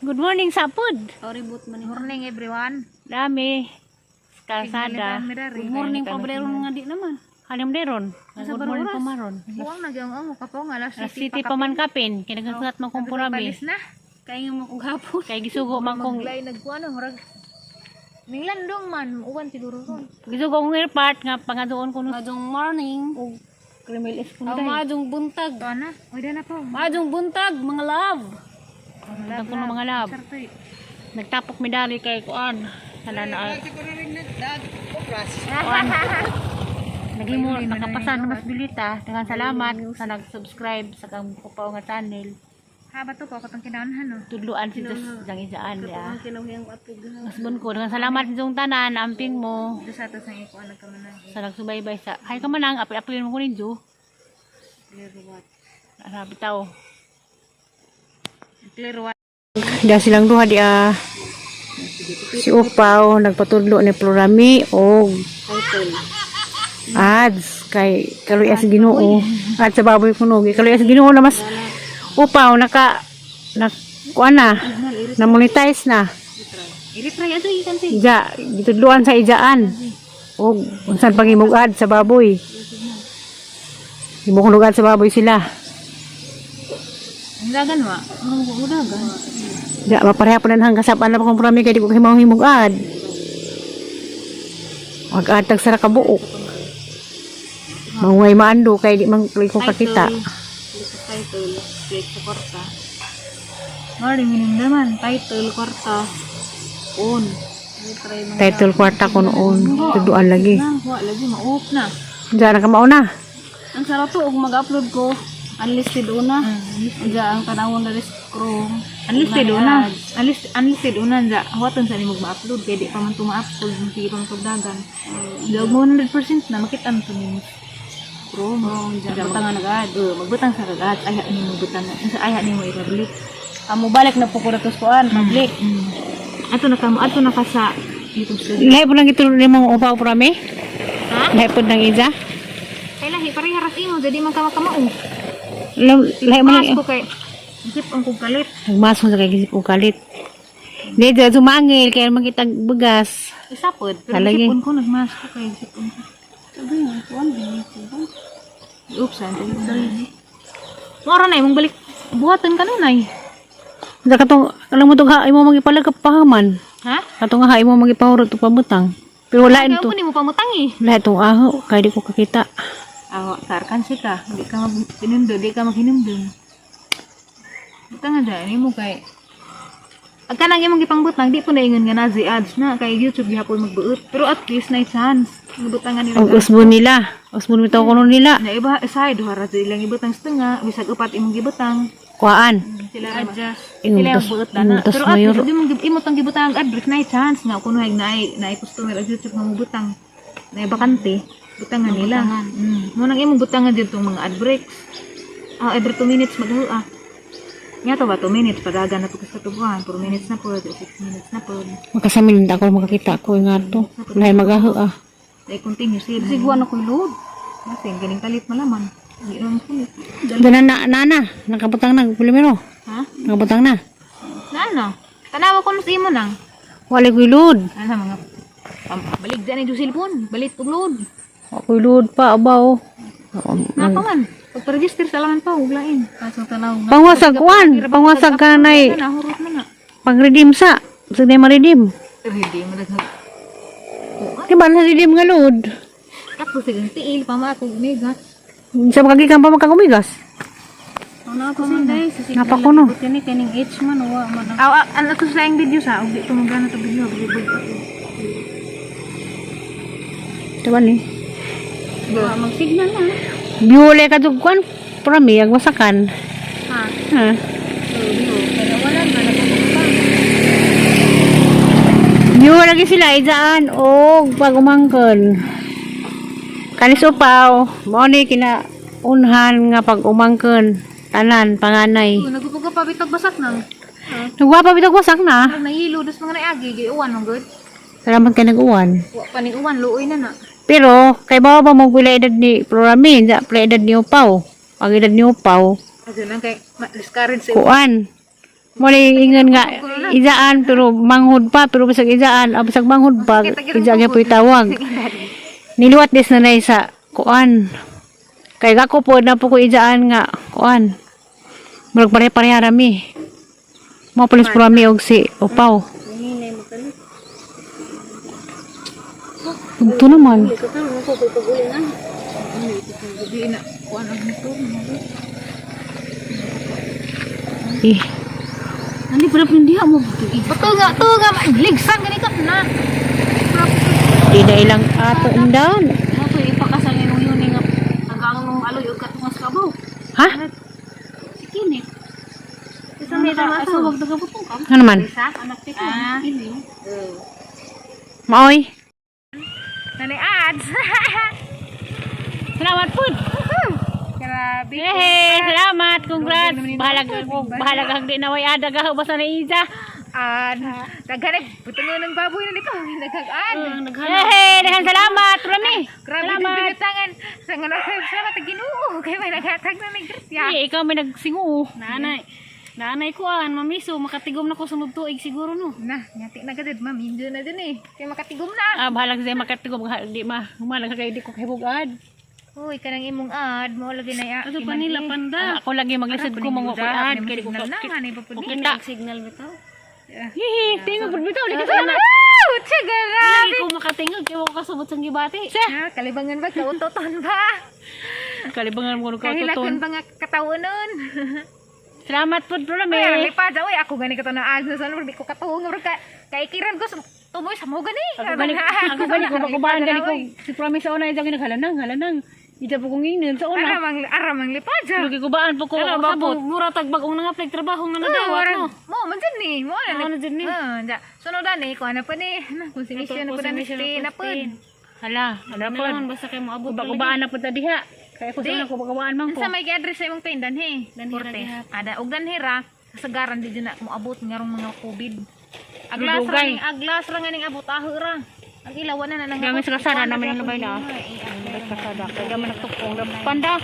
Good morning, sapod. Oribot man. Morning, everyone. Dami. Kalsada. Good morning, pabrero nga di naman. Halim deron. Good morning pa maron. Buwang nagyang ang kapo nga alas Alas City pa man kapin. Kaya nagsulat man kong purami. na. Kay nga mo kog hapon. Kay gisugo man kong Maglay nagkuano murag Ninglandong man, uwan siguro ron. Gisugo kong airport nga pangadoon ko no. Madong morning. Og Kremil es Aw, kunday. madong buntag. Ana, oy na po. Madong buntag, mga love. Buntag ko ng mga lab. Nagtapok medali kay kuan. Hala na. Kuan. Naghimo nakapasan na mas bilita. Daghang salamat sa nag-subscribe sa kang kupaw nga channel. Ha ba to pa katong kinahanglan no. Tudluan si Diyos jang isaan ya. Kinahanglan apog. Mas bon ko. Daghang salamat sa inyong tanan, amping mo Sa ato sa iko anak ka man. Sa nagsubaybay sa. Hay ka manang apil-apil mo ko ninyo. Clear what? Sabi tao. Clear what? Da silang duha di ah. Si Upaw nagpatudlo ni Plurami og ads kay kaluy as Ginoo at sa baboy kuno kaluy as Ginoo na mas Upaw naka na kuan na na monetize na. I-retry ato ikan si. Ija gitudloan sa ijaan og unsan pangimog ad sa baboy, himo kuno ad sa baboy sila. Ang dagan wa. Ang dagan. Ja, mapareha pa na hanggang kasapaan na kung prami kay di ko himaw himog ad. Mag atag sa kabuok. Mangway maando kay di man ko kakita. Title, click sa kwarta. Morning, minim naman. Title, kwarta. On. I-retry mo. Title kwarta ko noon. Tuduan lagi. Na, wa lagi ma-off na. Diyan na ka mauna. Ang sarap to og mag-upload ko. Unlisted una. Diya ang tanawon na rin Chrome. Unlisted una. Unlisted, unlisted una diya. Huwaton sa nimo ma-upload kay di pa man to ma-upload sige pa man tugdagan. Diya og 100% na makita man to nimo. Chrome. Oh, diya butang na agad. Magbutang sa kagad. Ay nimo butang. Sa ay nimo i-public. Amo balik na po ko ratos kuan public. Ato na ka mo, ato na ka sa YouTube studio. Lahi po lang ito ni mga upaw prami. Ha? Lahi po ng ija. Kay lahi pareha ras imo jadi man ka makamao. Lahi mo Mas lang. ko kay isip ang kong kalit. Nagmasong sa kay gisip ko kalit. Hindi, dyan sumangil kaya makita bugas. Isa pod, pero Talagi. isipon ko nagmas ko kay isipon ko. Sabi nga, kuan Oops, sorry. Mora na imong balik buhaton ka na nay. Sa katong, alam mo itong ha, imo magipalag pahaman. Ha? Katong ha, imo magipahurot o pamutang. Pero wala Kaya ito. ko nimo pamutang eh. Wala itong aho, kaya di ko kakita. Aw, tarkan si ka, di ka magpinundo, di ka maghinumdum. Butang nga dyan, imo kay Ag kanang imong gipangbutang, di po naingon nga nazi ads na kay YouTube gihapon magbuot. Pero at least na chance gibutangan nila. Ang usbon nila. Usbon bitaw kuno nila. Na iba usahay duha ra ilang ibutang sa tunga, bisag upat imong gibutang. Kuaan. Sila adjust. Ingon Sila ang tas- buot na na. ingon tas Pero at mayor. least, di mong imo tang gibutang ang ad na chance nga kuno hay naay naay customer ang YouTube nga mobutang. Naay bakante, butangan nila. Mo nang imong butangan dito mga ad breaks. Ah, every 2 minutes maghuo ah. Nga to ba 2 minutes padagan na to sa tubuhan, 4 minutes na po, 6 minutes na po. Makasamin ako makakita ko nga to. Lahi magaho ah. Dai continue sila. Sigwa na ko load. Masing galing kalit malaman. Di naman kulit. Dana na na na nakabutang na primero. Ha? Nakabutang na. Na ano? Tanawa ko na sa imo nang. Wala ko'y load. Ano mga balik dyan yung cellphone. Balik og load. Wa ko'y load pa abaw. Napa man. Pagpa-register sa laman pa, uglain. Kaso tanaw nga. Pangwasag kuan, pangwasag ka nay Nahurot na nga. pang-redeem sa. Sa di ma-redeem. Pero hindi mo nag. Di ba na redeem nga load? Tapos sigang tiil pa ma ako gumigas. Sa makagikan pa makakumigas. Ano ako man dai sa Napa ko no. Kani kaning H man wa man. Aw, ano to sa video sa og di to magana to video og Diba ni? Wa mag-signal na. Biule ka dug kuan. Prami ag wasakan. Ha. Ha. So, pero wala man nagpapakita. Biule lagi sila ijaan og pag-umangkon. Kanis upaw, mao ni kina unhan nga pag-umangkon. Tanan panganay. Nagpupuga pa bitag basak nang. Nagwapa bitag wasak na. Nag nahilo dos mga naagi gi uwan man gud. Salamat kay nag-uwan. Wa pa ni uwan luoy na na. Pero kay bawa ba mo pila edad ni Floramin, sa pila edad ni Upaw. Pag edad ni Upaw, Adyo nang kay discourage sa kuan. Mo ni ingon nga Ijaan pero manghod pa, pero bisag ijaan, ah, bisag manghod pa, ija gyapon tawag. Niliwat des na nay sa kuan. Kay gako po na po ko ijaan nga kuan. Murag pare-pareha rami. Mo pulis po rami og si Upaw. Ito naman. Eh, Ani pala hindi mo. Bato nga to nga ligsan gani ka na. Di na ilang ato indan. Ako ipakasal ni yun nga agang nung aloy og katungas kabaw. Ha? Si Kinit. Isa may tama sa wag nagabutong ka. Ano naman? Anak ti ko. Ini. Maoy. Nanay ads. Salamat po. Grabe. Yehey, salamat. Congrats. Bahalag bahalag ang di naway adaga basta na isa. Ad. Daghan eh. Butangon ng baboy na nito. Daghang ad. Yehey, daghang salamat. Rami. Grabe Salamat. yung binutangan. Sa nga salamat sa Ginoo. Kay may naghatag na ng grasya. Eh, ikaw may nagsingo. Nanay. Nanay kuan, mamiso, makatigom na ko sunod tuig siguro no. Na, ngati na gadud ma'am, hindi na dun eh. Kay makatigom na. Ah, bahalag siya makatigom di ma. Humalag kay di ko kahibugad. Uy, kanang imong ad, mo lagi na ya. Ato pa nila panda. Ako lagi maglisod ko mga ko ad kay di ko kita. Signal bitaw. Hihi, tingog pud bitaw di ka sana. Tsaga Lagi ko makatingog kay wa ko kasabot sa gibati. Siya. Kalibangan ba kautoton ba? Kalibangan mo ko Kahilakon tuton. ba nga kataunon? Salamat pud Rami. Ay, lipa uy, ako gani ka to na ad sa di ko katuong ka kaikiran ko tumoy sa mo gani. Ako gani ko bakubaan gani ko si promise sa una ija gani halanang halanang. Ija po kong ingnan sa una. Aramang aramang lipa ja. Lagi kubaan po ko kasabot. Mura tag bagong nang apply trabaho nga nadawat no. Mo man jud ni, mo na. Mo jud ni. Ah, ja. Sunod ani ko ana pa ni. Na kung sinisyon na pa ni na pud. Hala, ano po? Basta kay moabot Kubaan na po ta diha. Kaya ko sa una kubaan man ko. Unsa may gi-address sa imong tindan he? Danhi Ada og danhi ra kasagaran di jud na moabot ngarong mga COVID. Aglas ra Dugay. ning aglas ra nga ning abot aho ra. Ang ilawan na na nang Gamit sa kasara naman yung labay na. Kasada. Kaya man nagtukong. Panda.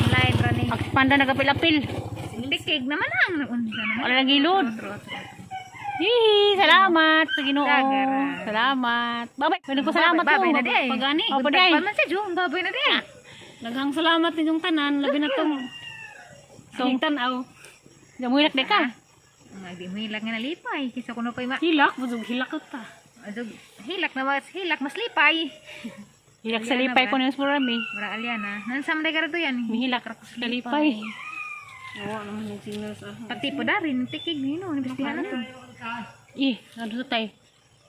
Online ra ni. Ang panda nagapil-apil. Tikig naman ang unsa naman. Wala nang gilod. Hihi, salamat sa Ginoo. Dagara. Salamat. Babay. Pwede ko salamat Babay mo. na di ay. Pagani. Opo di ay. Pa man sa Jung, babay na di ay. Daghang salamat ninyong tanan, labi na tong Tong tanaw. Jamuilak de ka. Nga di mo hilak nga nalipay kaysa kuno pay ma. Hilak, busog hilak ta. Azug hilak na mas hilak mas lipay. Hilak sa lipay ko ng purami. Mura alyana. Nansam day karato yan. Mihilak sa lipay. Oo, naman yung signal sa Pati po darin tikig nino imbestihan na to. Ih, ano tay?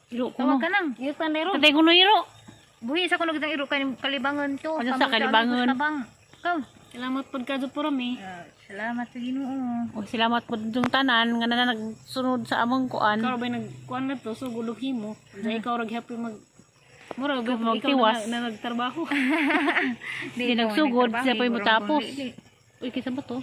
Iro ko Tawag no. ka nang. Yutan ero. Tatay ko no iro. Buhi sa kuno kitang iro kay kalibangan to. Ano sa kalibangan? Tabang. Ikaw. Salamat pod ka purami. Ah, salamat sa Ginoo. O salamat po yung tanan nga na nagsunod sa among kuan. Ikaw ba nagkuan na to so gulog himo. Sa ikaw ra gihapon mag mura ba ikaw Magtiwas. na, na nagtrabaho. Di nagsugod, siya po'y mutapos. Uy, kisa ba to?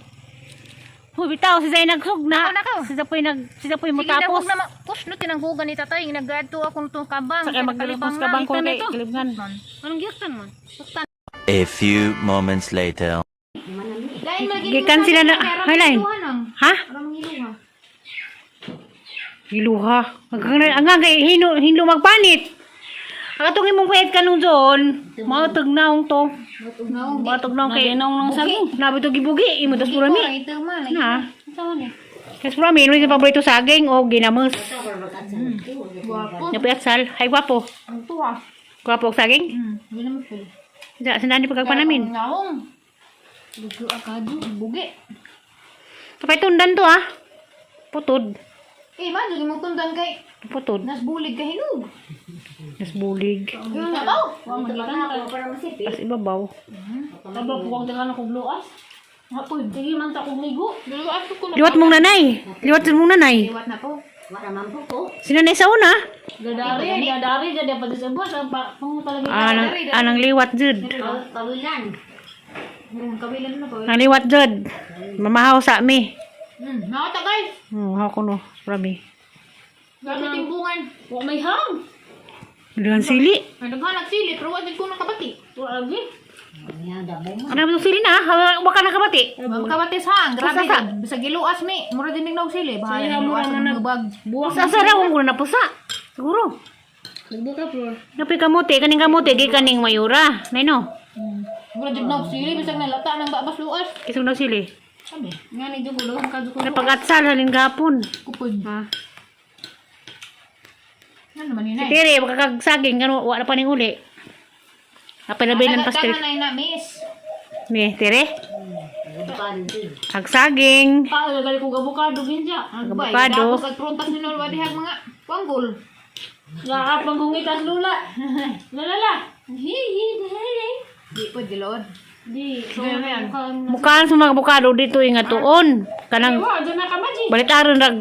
Huy, bitaw, si Zay nagsugna. Nako, nako. Siya po'y nag, siya po'y Sige na, mutapos. huwag na ma- Push no, tinanghugan ni tatay. Nag-adto akong itong kabang. Sa kay magdalapos ka bang ko kay kilibngan. Anong gihapon man? A few moments later. Gikan sila na, highline. Ha? Hiluha. Ang ang kay hino hino magpanit. Ang atong imong payat kanong zon, mao tugnaong to. Mao tugnaong kay Naong nang saging. Nabi to gibugi imo tas purami. Ito man. Na. Kas purami imo sa paborito saging o ginamos. Napiatsal, hay gwapo. Ang tuwa. Gwapo og saging. Wala mo full. Sa sandani pagkagpanamin. Naong. Lugo akado. Bugi. Kapay tundan to ah. Putod. Eh, man, lagi mong tundan kay Putod. nasbulig ka hinog. Nasbulig. Yung nabaw. Tas ibabaw. Kaba po kang daghan akong luas. Hapoy, sige man ta kog ligo. Liwat mong nanay. Liwat mong nanay. Liwat na po. Si nanay sa una. Gadari, gadari gadi pa sa bus ang pa talaga. Anang, anang liwat jud. Kawilan na po. Ang liwat jud. Mamahaw sa mi. Nakata guys. Haw ko no. Rami. Grabe timbungan. Wa may ham. Daghan sili. Naghanap sili, pero wag ko nang kabati. Wa lagi. Ano ba itong sili na? Wa ka na kabati. Makabatis ha, grabe. Pusa sa- Bisag giluas mi, mura din ning sili. Bahala Sili, luas mura ang na lubag. Buwak. Sa asa ra ko na pusa. Siguro. Nagbuka flor. Napi kamote kaning kamote gi kaning mayura. Neno. Mura din nog sili bisag nalata nang babas luas. Isong daw sili. Sabi. Nga ni Jugo, luhong ka Jugo. Ano pag-atsal halin gapon. Kupod. Ha. Ano naman yun Si eh? Tere, makakagsaging kano wa na pa ning uli. Apay ng pastel. Dagan na ina, miss. Ni Tere. Agsaging. Pa, gagali kong abukado ginja. Abukado. Tapos ag prontas ni Lord dihag mga panggol. Nakapang kungitas lula. Lalala. Hi hi hi. Di po gilood. Di, so yan. Mukhaan sa mga abukado dito nga tuon. Kanang Wa, dyan na ka maji. balitaron rag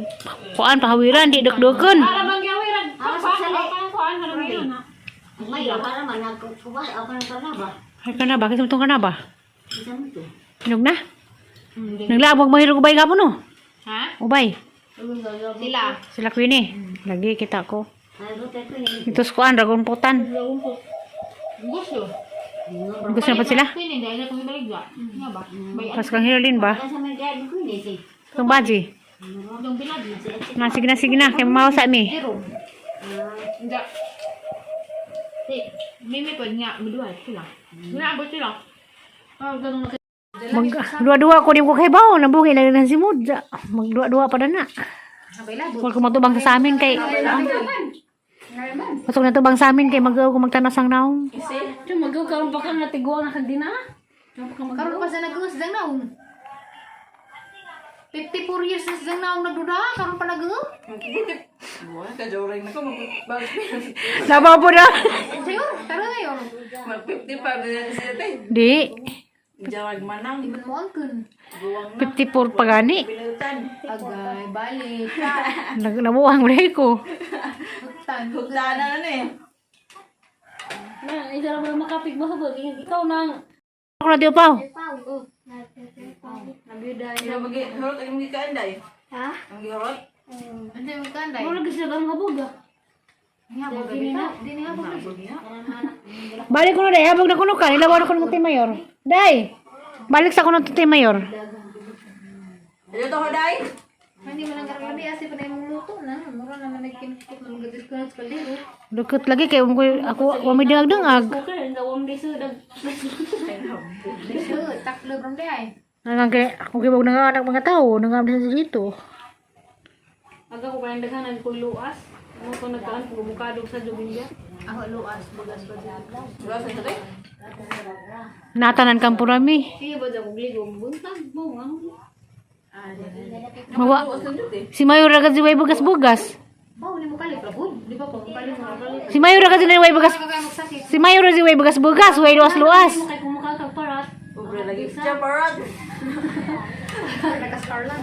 kuan pahawiran di dukdukon. Para bang gawi rag pa pa kuan harang yun ha. Ay kana ba kasi ka na ba? Hinog na? Naglabog mahirog ubay gapon no? Ha? Ubay. Sila. Sila Queenie. Lagi kita ko. Ito sa kuan dragon putan. Gusto. Gusto na pa sila? Pinin dahil na kung ibalik ba? Nga ba? Bay Pas kang hirolin ba? Itong baji. yung binadi. Na sige na sige na kay mausa mi. Zero. Hindi. Si, Mimi po nga, maduhay sila. Ginaabot sila. Ah, ganun na Mag dua-dua ko di ko kay bawo nabuhi na rin si Mudja. Magdua-dua pa na. Wal ko matubang sa amin kay Pasok na tubang sa amin kay mag ko magtanasang naong. Ito, magaw karon pa ka nga tiguang na kag dina. Karon pa sa nag-uus dang naong. 54 years na silang naong nagduda, karon pa nag Buwan ka, joring na ko. Labaw po na. Sayor, tara na yun. Mag-55 na yan siya, te. Di Jawag manang. Ibon mo ang kun. Buwang na. 54 pa gani. Pinutan. Agay, balik. Nabuang mo ko. Hugtan. Hugta na ano eh. Na, isa ra mo makapig mo habog. Ikaw nang Ako na tiyo paw. nabida. Ikaw magi-hurot, ay magi-kaanday. Ha? Magi-hurot? Ano yung kanday? Wala kasi ang habog ah. Nga, gabi na. Di na nga, Balik ko na day, habog na kuno ka. Nilawan ko ng mayor. Day. Balik sa kuno ti mayor. Ano to, Hoday? Hindi mo nang karami asi pa na imong luto na. Mura naman nagkinukot na mag-disconnect sa kaldero. Dukot lagi kay um ko ako wa may dangag-dangag. Okay, ang dawang di sa dag. Dito, taklo ram di ay. Nangang kay ako kay nang anak mga tao, nangam sa dito. Aga ko kayang daghanan ko luas. Mo ko nagkaan ko bukado sa jubinja. Ako luas, bugas ba dyan? Wala sa te? Natanan kang purami. Sige ba dyan ligo buntag mo ang. Mawa. Si Mayor ra kasi way bugas-bugas. Bao, ni mo kalit, rabod. Di ba po, kalit mo kalit. Si Mayor ra kasi way bugas. Ano kayo magsakit? Si Mayor ra si way bugas-bugas, way luas-luas. Mo kay kumukha kag parat. Pobre lagi. Siya, parot. Nagka-scarlan.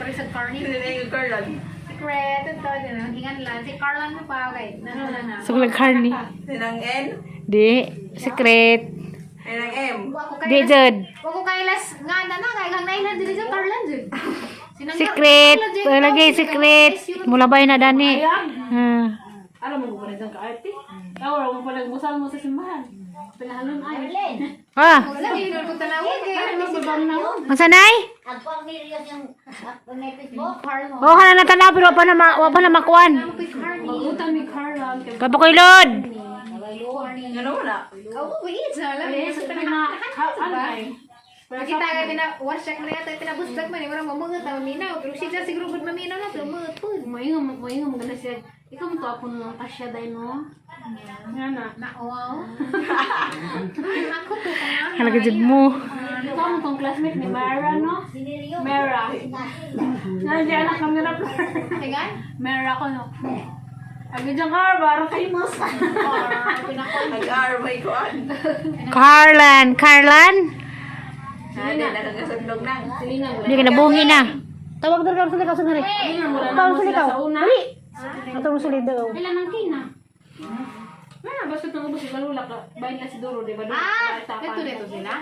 Pare sa carny. Hindi na yung Carlan. Secret, ito, yun ang hingan lang. Si Carlan mo pa, okay. Na, na, na. Suglag karni. Sinang N. Di secret. Sinang M. Wa ko Di kailas. jud. Wa ko kailas nga na na, kay kang nailan dili sa Carlan jud. Secret. Lagi secret. Mulabay na dani. Ah. Alam mo ko rin ka arte. Tawa mo pala musal mo sa simbahan. Pinahalon ay. Ah, Wala yun ko tanawon kay Babang na mo. masanay? Oh, kana na tanaw pero wa pa na wa pa na makuan. Magutan mi Carlan kay Kapakoy lod. Ano wala? Oh, wait, sa alam. sa pina ano ay. Makita ka pina wash check man yata pinabusdag man eh, murag mamungot na maminaw pero siya siguro gud maminaw na pero mungot pud. Moingon mo gana siya. Ikaw mo to ako nang kasya day no. Nga na. Na wow. Ako to kung Halaga jud mo. Ikaw mo tong classmate ni Mara no? Mara. Nandiyan na kami na Tingan? Mara ko no. Agi dyan ka, parang kayo mas. Nag-R, may kuan. Carlan, Carlan. Hindi, nakakasundog na. Hindi ka nabungi na. Tawag daw sa likaw sa nari. Tawag sa likaw. Dali. Atong sulid daw. Ilan ang kina? Wala, basta itong ubos sa lula ka. Bayan na si Duro, di ba? Ah, ito dito sila.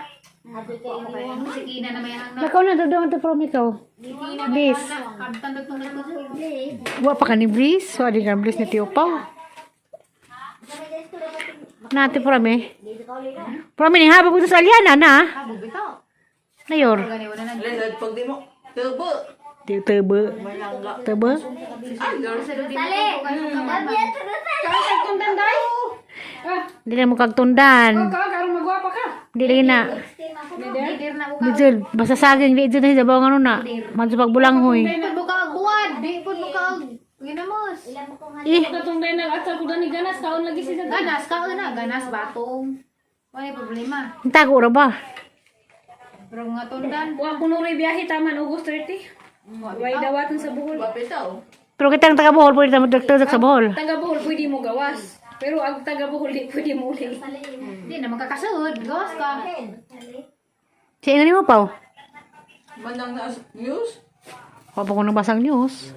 Si Kina na may hang na. Nakaw na daw to from ikaw. Bliss. Abtan dito na to. Wa pa ka ni Bliss. Wa di ka Bliss ni Tio Pao. Nati prami. Prami ni habog ito sa Aliana na. Nayor. Lisod pag di mo. Tubo. Di tebe. Tebe. Di na mo kagtundan. Di lagi na. Di jud basta saging di jud na hijabaw nga na. Madto pagbulanghoy. Di po ka buwan, di po mo ka ginamos. Eh, Katong dahil nag-atsal ko gani ganas kaon lagi siya. Ganas ka na, ganas batong. Wala problema. tago ra ba? Pero nga tundan. Wa kuno ray biyahe taman August 30. Way dawatan sa Bohol. Bapitaw. Pero kitang taga Bohol pwede ta mo sa Bohol. Taga Bohol pwede mo gawas. Pero ang taga Bohol di pwede mo uli. Di na makakasud, gawas ka. Siya nga nimo paw. Manang na news. Wa pa ko nabasang news.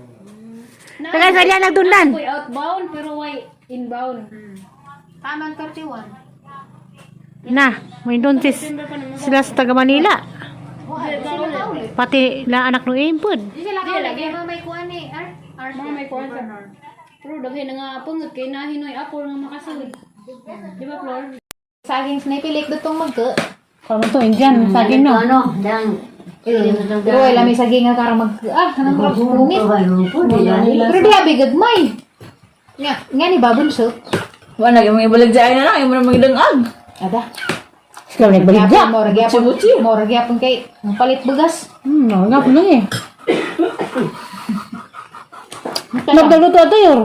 Taga sa Aliana nagtundan. Way outbound pero way inbound. Taman 31. Na, may donsis sila sa taga Manila. Pati la anak ng impod. Di sila ka lagi mga may kuan ni R. R. Mga may kuan sa. Pero daghay na nga pangat kay nahinoy apol nga makasud. Di ba, Flor? Saging snipilik dutong magka. Karon to Indian, saging no. Ano, dang. Pero wala may saging nga karang mag ah, kanang krab punit. Pero di abi gagmay. Nga, nga ni babunso. Wala na, mga ibalag dyan na lang. Yung mga magdangag. Ada. Sila nagbaligya. Gyapon mo ra gyapon. Mo ra gyapon kay ang palit bugas. Nga po lang eh. Nagdaluto ato yor.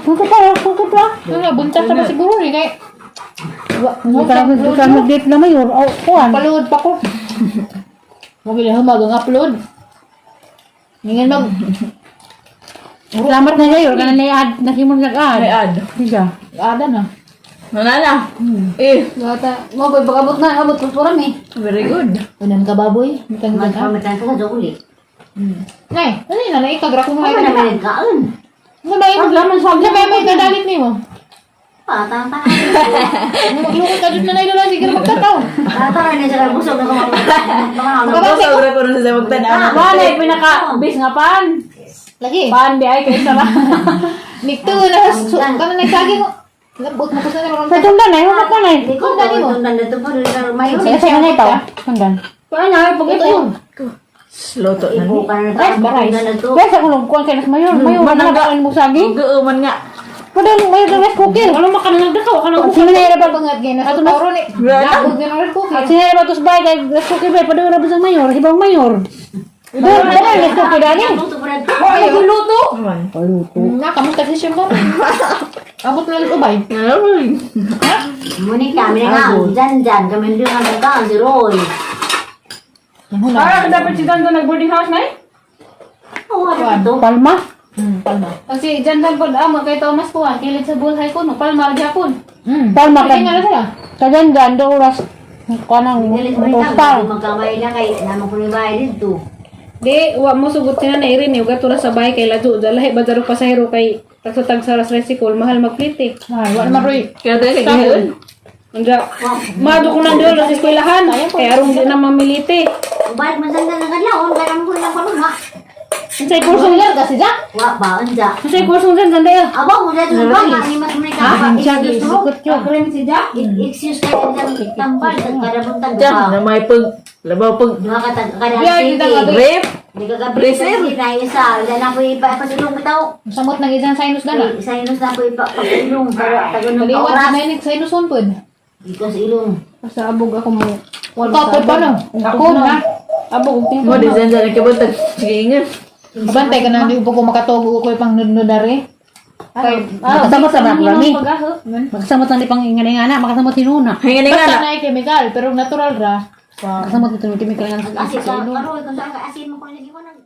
Kuko pa, kuko pa. Ano buntas na ba siguro ni kay Hindi ka nag-date na mayor. Oh, kuan. Paluod pa ko. Mo gila humag ang upload. Ningan mag Salamat na mayor kana na add na himon nag-add. May ad. Siya. ada na. Nanana. Eh. Gata, mo boy pag-abot na abot ko pura mi. Very good. Unan ka baboy, mitang ka. Magpamatan ka sa uli. Nay, ano yun? Nanay, kagra ko Ano mga naman kaon? Ano ba yun? Ano ba yung may kadalit nimo? Patang pa. Ano maglukod ka dyan na nailola, sige na magtataw. Tatara na sila busog na kumakain. Kabase ko. Sobra ko rin sa magtanaw. Wala pinaka base nga pan. Lagi. Pan bi ay kay sara. Nikto na, so, kano nagsaging ko. Labot mo ko sa naman. Sa tundan ay humat na eh. Hindi ko tundan na ito po. Sige sa kanay pa. Tundan. Kuan na pag ito. Loto na ni. Ibuka na ito. Kaya sa kulong kuan kay mayor, mayor na ba mo saging? Guuman nga. Padang mayor ng rice cooker. Ano makanagdakaw ka nang Sino na ba Bangat ngayon, nasa toro ni. Labot nga ng ko. At sino ba tos bay kay rice cooker bay padang ra sa mayor, ibang mayor. Doon dali rice cooker dali. Ay luto. Man. Na, kamusta session ko? Abot na lang ubay. Muni kami na nga. Diyan, diyan. Kami hindi nga nagkaan si Roy. Para dapat si Dandan nag boarding house na eh. Oo, ito. Palma. Palma. Kasi Jandan pod amo kay Thomas kuan kilid sa buhay ko no palma gyapon. Palma Pwede nga na sila. Kajan gan do oras kanang Dili mo postal. Magkamay na kay naman ko ni bahay dito. Di wa mo sugot sila na irin eh tura sa bahay kay ladyo dalahi badaro pasahero kay tagsa-tagsa ras tricycle mahal magflit eh. Ay, wala man Roy. Kaya tayo kay Gihon. Anja mado ko nang dolo sa eskwelahan kay arong di na mamilite. Balik man sanda na kadlawon kay naman ko ilang panuma. Unsay kurso Sumilal kasi Jack. Wa ba unja. Unsay kurso dyan sanda eh. Aba mo dito ba nga ni mas muni ka pa excuse mo. Si Jack. Excuse kay dyan tambal sa kada buntag Diyan, ba. na may pag... Labaw pag... Duha ka tag kada Biya, kita nga, city. Rape. Di ka gabi na isa. Wala na ko ipapasilong bitaw. Samot ng isang sinus dala. Sinus na ko ipapasilong para tagon ng Kaliwat oras. na yun, sinus on pod. Ikaw sa ilong. Basta abog ako mo. Kapod pa no. Ako na. Abog og Mo, di dyan dyan nagkabantag. Sige, ingat. Abantay ka na, di ko makatogo ko pang nudnudari. Makasamot sa ba kami. Makasamot na di pang ingana-ingana, makasamot hinuna. Hinga na Basta nga. na yung chemical, pero natural ra. Makasamot ito ng chemical nga sa Asin ka karoy kung saan ka asin mo ko lagi ko nag